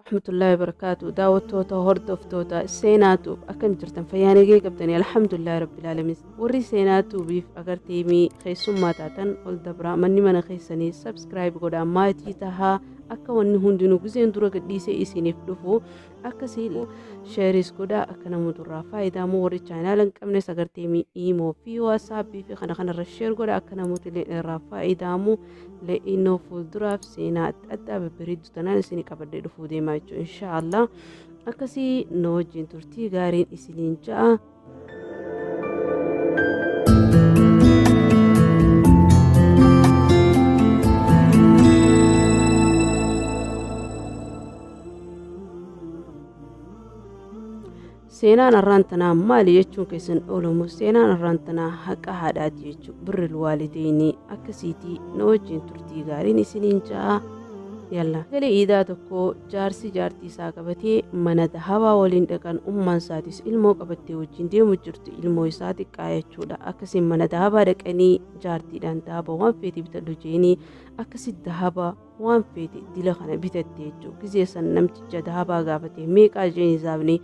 Rahmatullahi wabarakaatu daawwattoota hordoftoota seenaa tuub akkam jirtan fayyaa nagee qabdanii alhamdulillahi rabbil alamin warri seenaa tuubiif agarteemii keessummaa taatan ol dabraa manni mana keessanii subscribe godhaa maatii tahaa akka wanni hundinuu gizeen dura gadhiisee isiniif dhufu Akkasii sheeris godhaa akka namoota irraa faayidaamu warri chaanaala hin qabnes agarteemii iimoo fi waasaappii fi kana kanarra sheer godhaa akka namoota illee irraa faayidaamu le'innoo fuulduraaf seenaa adda addaa babbareedduu tanaan isinii qabadhee dhufuu deemaa jechuudha inshaallah akkasii nu wajjin turtii gaariin isiniin ja'a. Seenaan arraan tanaa maali jechuun keessan oolamu seenaan arraan tanaa haqa haadhaati jechuu birril waalideynii akkasiitii na wajjin turtii gaariin isiniin ja'a. Yalla. Galee iidaa tokko jaarsi jaartii isaa qabatee mana dahabaa waliin dhaqan ummaan isaatis ilmoo qabattee wajjin deemu jirti ilmoo isaa xiqqaa jechuudha akkasiin mana dahabaa dhaqanii jaartiidhaan dahaba waan feete bitadhu jeenii akkasi dahaba waan feete dila kana bitatte jechuu gizee san namticha dahabaa gaafate meeqaa jeen hisaabni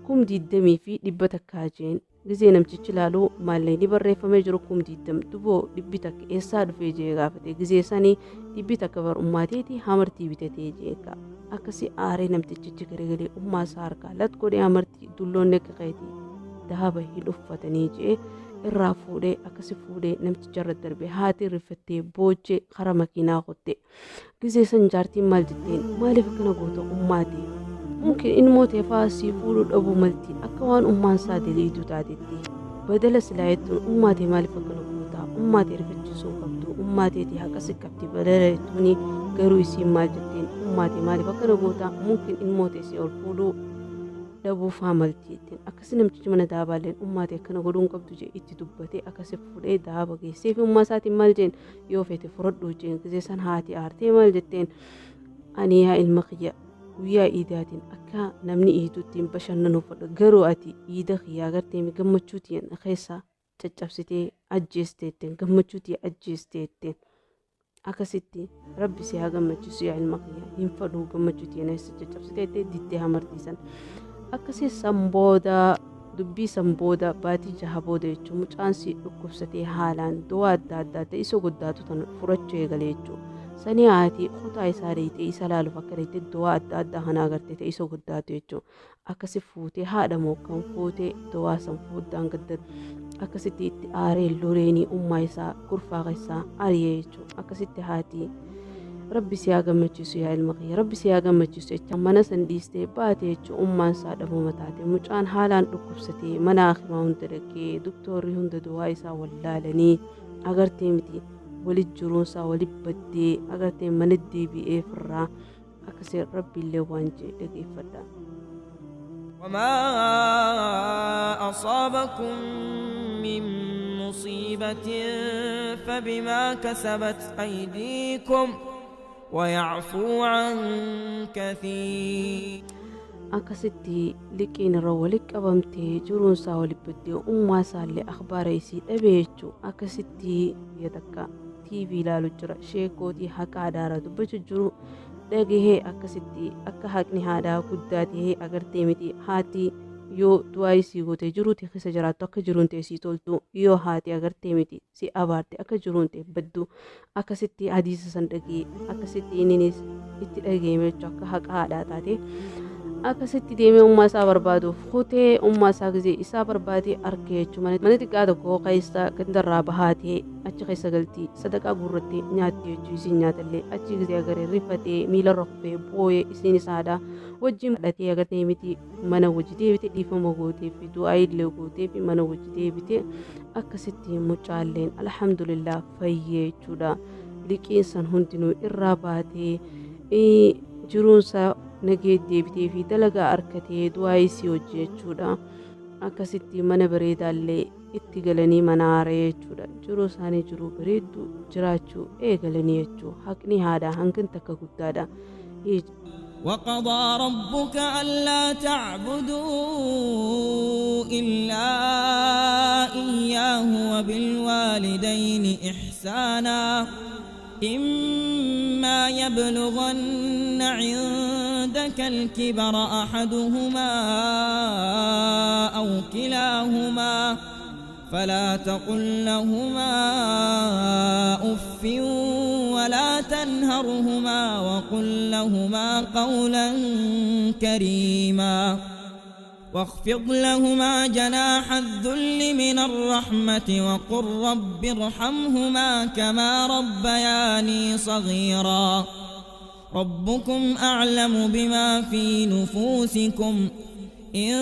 20,100 jeen Gizee namtichi laalu maallaqni barreeffamee jiru 20,000 duboo dhibbi takka eessaa dhufee jee gaafate gizee sani dhibbi takka bar ummaa teeti hamartii bitatee jee ka akkasi aaree namtichichi garagalee ummaa isaa harkaa lat godhee hamartii dulloonni akka keetii dahaba hin uffatanii jee irraa fuudhee akkasi fuudhee namticha irra darbe haati rifattee boochee kara makiinaa kutte. Gizee san jaartiin maal jetteen maaliif akkana goota ummaa tee mumkin ilmoo tee faa sii fuudhuu dhabuu malti akka waan ummaan isaa daliiduu taatetti badala silaa jettuun ummaa tee maaliif akkana goota ummaa tee rifachiisuu hin qabdu ummaa teeti haqa si qabdi badala jettuuni garuu isiin maal jetteen ummaa tee maaliif akkana goota mumkin ilmoo tee sii ol fuudhuu dhabuu faa malti jetteen akkasi namtichi mana daabaalleen ummaa tee akkana godhuu hin qabdu jee itti dubbatee akkasi fuudhee daaba geessee fi ummaa isaatiin maal jeen yoo feete furadhuu jeen gizee san haati aartee maal jetteen ani yaa ilma kiyya guyyaa iidaatiin akka namni iidutti hin bashannanuu fedha garuu ati iida kiyya agartee mi gammachuu tiyyan keessa caccabsitee ajjeesteetteen gammachuu tiyya ajjeesteetteen akkasitti rabbi si haa gammachiisu yaa ilma kiyya hin fedhuu gammachuu tiyya na keessa caccabsiteettee diddee hamartiisan akkasii san booda Dubbii san booda baatii jaha booda jechuun mucaan sii dhukkubsatee haalaan du'aa adda addaa ta'e isa guddaatu tana furachuu eegale jechuun. Sanii haati kutaa isaa deeyxee isa laaluuf akka deeyxee du'aa adda addaa kana agartee ta'e isa guddaatu jechuun. Akkasi fuutee haadha moo kan fuutee du'aa san fuuddaan gadda akkasitti itti aaree loleenii ummaa isaa kurfaa keessaa ari'ee jechuun. Akkasitti haati Rabbi si haa gammachiisu yaa ilma kiyya Rabbi si haa gammachiisu jecha mana san dhiistee baate jechuun ummaan isaa dhabama taate mucaan haalaan dhukkubsatee mana hakimaa hunda dhaqee doktoorri hunda du'aa isaa wallaalanii agartee miti wali jiruun isaa wali baddee agartee mana deebi'ee firraa akkasii Rabbi illee waan jee dhageeffadha. وما أصابكم من مصيبة فبما كسبت أيديكم ويعفو عن كثير. Akkasitti liqiin irra wali qabamtee jiruun isaa wali baddee ummaa isaallee akhbaara isii dhabee jechuu akkasitti biyya takka TV ilaalu jira sheekootii haqa adaara dubbachu jiru dhagahee akkasitti akka haqni haadhaa guddaa tahee agartee miti haati yoo du'aa isii gootee jiruu tee keessa jiraattu akka jiruun tee sii toltu yoo haati agartee miti si abaarte akka jiruun tee baddu akkasitti hadiisa san dhagee akkasitti inninis itti dhageeme jechuudha akka haqa haadhaa taate akkasitti deemee ummaa isaa barbaaduuf kutee ummaa isaa gizee isaa barbaadee arke jechuudha mana xiqqaa tokko keessa gandarraa bahaatee achi keessa galti sadaqaa guurrattee nyaatti jechuu isiin nyaatallee achi gizee agaree rifatee miilarra kufee booyee isiin isaadha wajjin kadhatee agartee miti mana wajji deebite dhiifama gootee fi du'aa illee gootee fi mana wajji deebite akkasitti mucaalleen alhamdulillah fayyee jechuudha liqiin san hundinuu irraa baatee jiruunsaa nagee deebitee fi dalagaa arkatee du'aa isii wajji jechuudha akkasitti mana bareedaallee itti galanii mana haara'ee jechuudha. Jiruu isaanii jiruu bareedduu jiraachuu eegalanii jechuu. Haqni haadhaa hangam takka guddaadha. وقضى ربك ألا تعبدوا إلا إياه وبالوالدين إحسانا إما يبلغن عندك عندك الكبر أحدهما أو كلاهما فلا تقل لهما أف ولا تنهرهما وقل لهما قولا كريما واخفض لهما جناح الذل من الرحمة وقل رب ارحمهما كما ربياني صغيرا ربكم أعلم بما في نفوسكم إن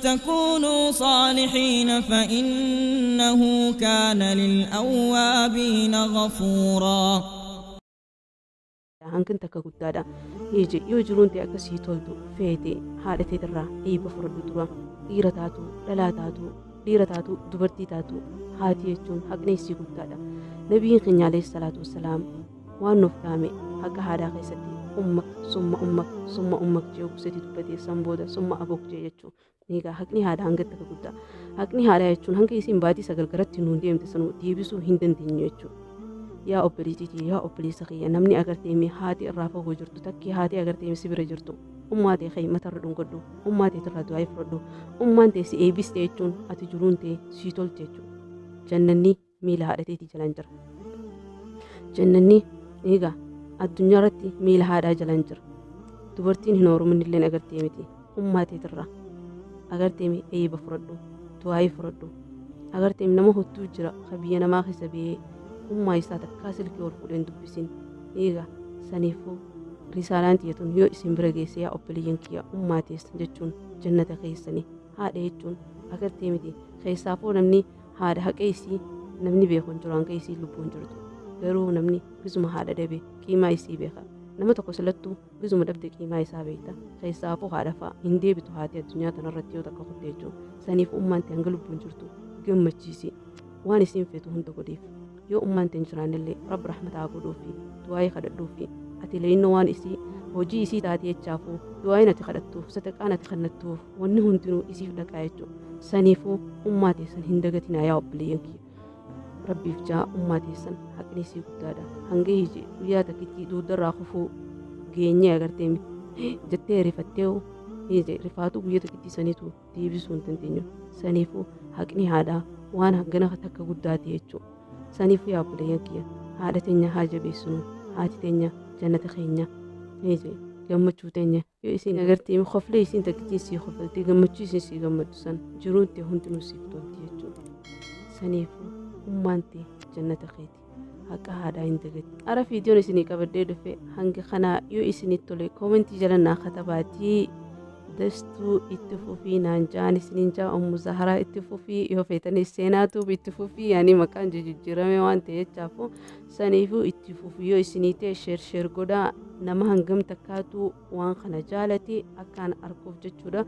تكونوا صالحين فإنه كان للأوابين غفورا. Hanqin takka guddaadha. Eeje yoo jiruun tee akka sii toltu feete haadha teetirraa eebba fudhadhu dura. Dhiira taatu, dhalaa taatu, dhiira taatu, dubartii taatu haati jechuun haqni isii guddaadha. Nabiyyiin keenya alayhi salaatu wassalaam waan nuuf dhaame haqa haadhaa keessatti ummak summa ummak summa ummak jee obseti dubbatee san booda summa abok jee jechuu. Egaa haqni haadhaa hanga takka guddaa. Haqni haadhaa jechuun hanga isiin baatii sagal garatti nuun deemte sanuu deebisuu hin dandeenyu jechuudha. Yaa obboleettii tiyya yaa obboleessa kiyya namni agartee mee haati irraa fagoo jirtu takkii haati agartee si bira jirtu ummaa tee ka'i matarra dhungadhu ummaa teetirraa du'aa'ii fudhadhu ummaan tee si eebbiste jechuun ati jiruun tee sii tolte jechuudha. Jannanni miila haadha teetii jalaan jira. Jannanni egaa addunyaa irratti miila haadhaa jalaan jira. Dubartiin hin heerumin illeen agartee miti ummaa teetirraa agartee mi eeyba fudhadhu du'aa'ii fudhadhu agartee nama hottuu jira ka biyya namaa keessa ba'ee ummaa isaa takkaa silkii ol fuudhee hin dubbisin eega saniifuu risaalaan tiyya tun yoo isin bira geesse yaa obboleeyyan kiyya ummaa teessan jechuun jannata keessani haadha jechuun agartee miti keessaafuu namni haadha haqa isii namni beeku hin jiru hanga isii lubbuun jirtu garuu namni gisuma haadha dhabe qiimaa isii beeka nama tokko silattuu gisuma dhabde qiimaa isaa beekta keessaafuu haadha fa'a hin deebitu haati addunyaa tanarratti yoo takka kutte jechuun saniif ummaan tee hanga lubbuun jirtu gammachiisi waan isiin feetu hunda godhiif yoo ummaan tee hin jiraannellee rabbi rahmata haa godhuufi du'aayii kadhadhuufi ati leeyinnoo waan isii hojii isii taate jechaafuu du'aayiin ati kadhattuuf sadaqaan ati kennattuuf wanni hundinuu isiif dhaqaa jechuudha saniifuu ummaa teessan hin dagatinaa yaa obboleeyyan kiyya rabbiif jaa ummaa teessan haqni isii guddaadha hanga hiji guyyaa takkitti duudarraa kufuu geenyee agartee jettee rifattee hiji rifaatuu guyyaa takkitti saniitu deebisuu hin dandeenyu saniifuu haqni haadhaa waan hangana takka guddaa ta'e jechuudha saniifuu yaa obboleeyyan kiyya haadha teenya haa jabeessinu haati teenya jannata keenya hiji gammachuu teenya yoo isin agartee koflee isin takkittiin sii kofaltee gammachuu isin sii gammaddu san jiruun tee hundinuu siif tolti jechuudha saniifuu ummaan tee jannata keeti haqa haadhaa hin dagatin. Ara viidiyoon isinii qabadhee dhufe hanga kanaa yoo isinitti tole koomentii jala naa katabaatii dastuu itti fufii naan ja'an isiniin ja'a ummu zaharaa itti fufii yoo feetanis seenaa tuub itti fufii yaanii maqaan jijjiirame waan ta'e jechaafu saniifuu itti fufii yoo isinii ta'e sheer sheer godhaa nama hangam takkaatu waan kana jaalate akkaan arguuf jechuudha.